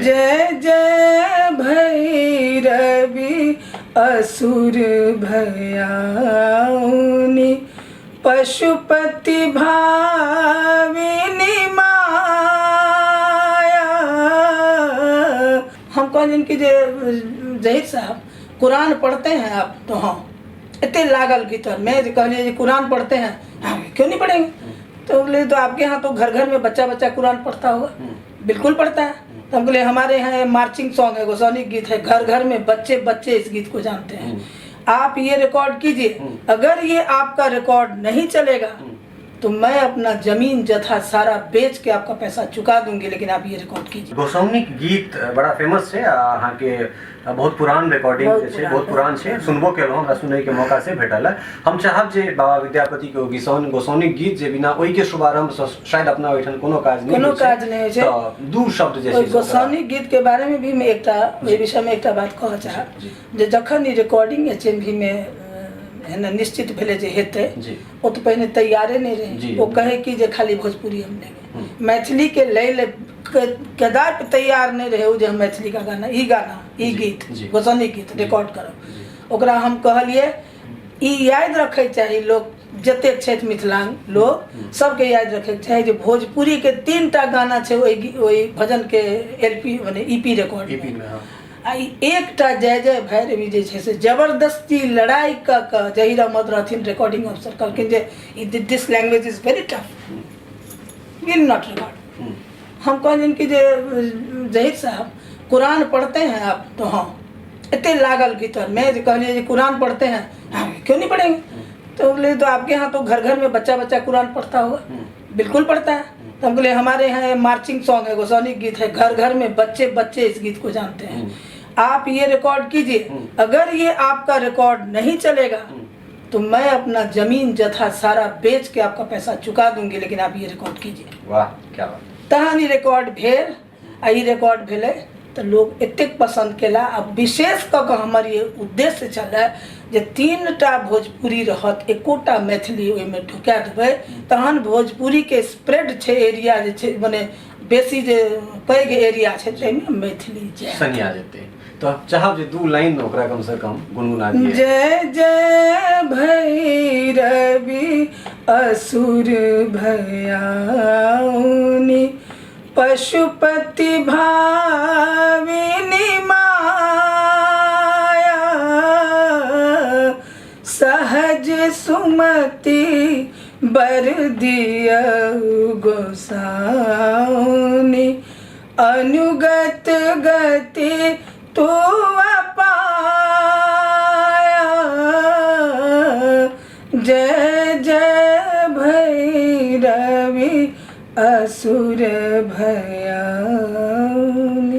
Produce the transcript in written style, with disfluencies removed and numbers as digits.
जय जय भैरवी असुर भयाउनी पशुपति भाविनी माया। हम कहलियनि कि जे जहीर साहब कुरान पढ़ते हैं आप? तो हाँ। एते लागल भीतर में जे कहलिए जे कुरान पढ़ते हैं? हाँ, क्यों नहीं पढ़ेंगे। तो बोले तो आपके यहाँ तो घर घर में बच्चा बच्चा कुरान पढ़ता होगा। बिल्कुल पढ़ता है। तो हम बोले हमारे यहाँ ये मार्चिंग सॉन्ग है, गोसाउनिक गीत है, घर घर में बच्चे बच्चे इस गीत को जानते हैं। आप ये रिकॉर्ड कीजिए, अगर ये आपका रिकॉर्ड नहीं चलेगा तो मैं अपना जमीन जथा सारा बेच के आपका पैसा चुका दूंगी, लेकिन आप ये रिकॉर्ड कीजिए। गोसाउनिक गीत बड़ा फेमस छै आ अहाँके बहुत पुरान रिकॉर्डिंग बहुत जे छै, पुरान। बहुत पुरान छै, सुनबो केलहुँ, हमरा सुनैके मौका से भेटल है। हम चाहब जे बाबा विद्यापति के ओ गोसाउनिक गीत जे बिना ओहिके शुभारंभ सँ शायद अपना ओहिठाम कोनो काज नहि कोनो होइ छै, काज नहि होइ छै। तऽ दू शब्द जे ओहि छै से ओकरा- गोसाउनिक गीत के बारे में भी हम एकटा ओहि विषय में एकटा बात कहऽ चाहब जे जखन ई रिकॉर्डिंग एच एम भी में एना निश्चित भेलै जे हेतै, ओ तऽ पहिने तैयारे नहि रहै। ओ कहै कि जे खाली भोजपुरी हम लेबै, मैथिली के लै ले कदापि तैयार नहि रहै ओ जे हम मैथिली का गाना, ई गाना, ई गीत, गोसाउनिक गीत रिकॉर्ड करब। ओकरा हम कहलियै ई याद रखै चाही लोक जतेक छथि मिथिलांग लोक सबके याद रखैके चाही जे भोजपुरी के 3टा गाना छै ओहि भजन के एल पी मने E P record E P में, हाँ। आ ई एकटा जय जय भैरवी जे छै से जबरदस्ती लड़ाई कऽ कऽ जहीर अहमद रहथिन रिकॉर्डिंग ऑफिसर, कहलखिन जे ई this language is very tough, will not record. हम कहलियनि कि जे जहीर साहब कुरान पढ़ते हैं आप? तो हाँ। एते लागल भीतर में जे कहलिए जे कुरान पढ़ते हैं? हाँ, क्यों नहीं पढ़ेंगे। तो बोले तो आपके यहाँ तो घर घर में बच्चा बच्चा कुरान पढ़ता होगा। बिल्कुल पढ़ता है। तो हम बोले हमारे यहाँ ये मार्चिंग सॉन्ग है, गोसाउनिक गीत है, घर घर में बच्चे बच्चे इस गीत को जानते हैं। आप ये रिकॉर्ड कीजिए, अगर ये आपका रिकॉर्ड नहीं चलेगा तो मैं अपना जमीन जथा सारा बेच के आपका पैसा चुका दूंगी, लेकिन आप ये रिकॉर्ड कीजिए। वाह, क्या बात। तहन ई रिकॉर्ड भेल आ ई रिकॉर्ड भेलै तऽ लोक एतेक पसन्द केला। आ विशेष कऽ कऽ हमर ई उद्देश्य छलै जे 3टा भोजपुरी रहत, एकोटा मैथिली ओहिमे ढुका देबै तहन भोजपुरीके स्प्रेड छै, एरिया जे छै मने बेसी जे पैघ एरिया छै ताहिमे मैथिली जाय, सनिया जेतै। तऽ चाहब जे 2 लाइन ओकरा कम से कम गुनगुना दियै। जय जय भैरवी असुर भयाउनी पशुपति भाविनी माया सहज सुमति बर दिया गोसाउनी अनुगत गति तू पाया जय जय भैरवी असुर भयाउनी।